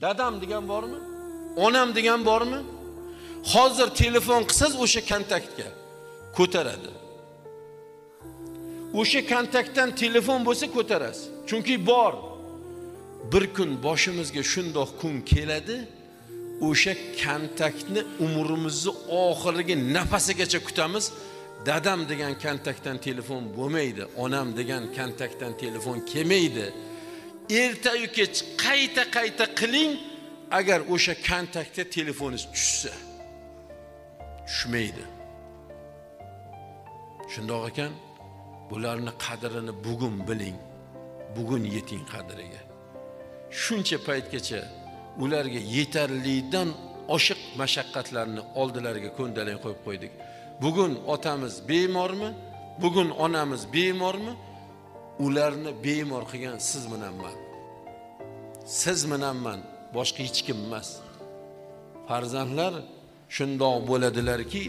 Dadam degan bormi? Onam degan bormi? Hozir telefon qilsangiz o'sha kontaktga ko'taradi. O'sha kontaktdan telefon bo'lsa ko'tarasiz. Chunki bor. Bir kun boshimizga shundoq kun keladi, o'sha kontaktni umrimizni oxirgi nafasigacha kutamiz. Dadam degan kontaktdan telefon bo'lmaydi, onam degan kontaktdan telefon kelmaydi. Erta-yu kech qayta-qayta qiling, agar o'sha kontaktga telefoningiz tushsa, tushmaydi. Shundoq ekan, bularni qadrini bugun biling, bugun yeting qadriga. Shuncha paytgacha ularga yetarlidan oshiq mashaqqatlarni oldilariga ko'ndalang qo'yib qo'ydik. Bugun otamiz bemormi? Bugun onamiz bemormi? Ularni bemor qilgan siz bilan men. Siz bilan men, boshqa hech kim emas. Farzandlar shundoq bo'ladilarki,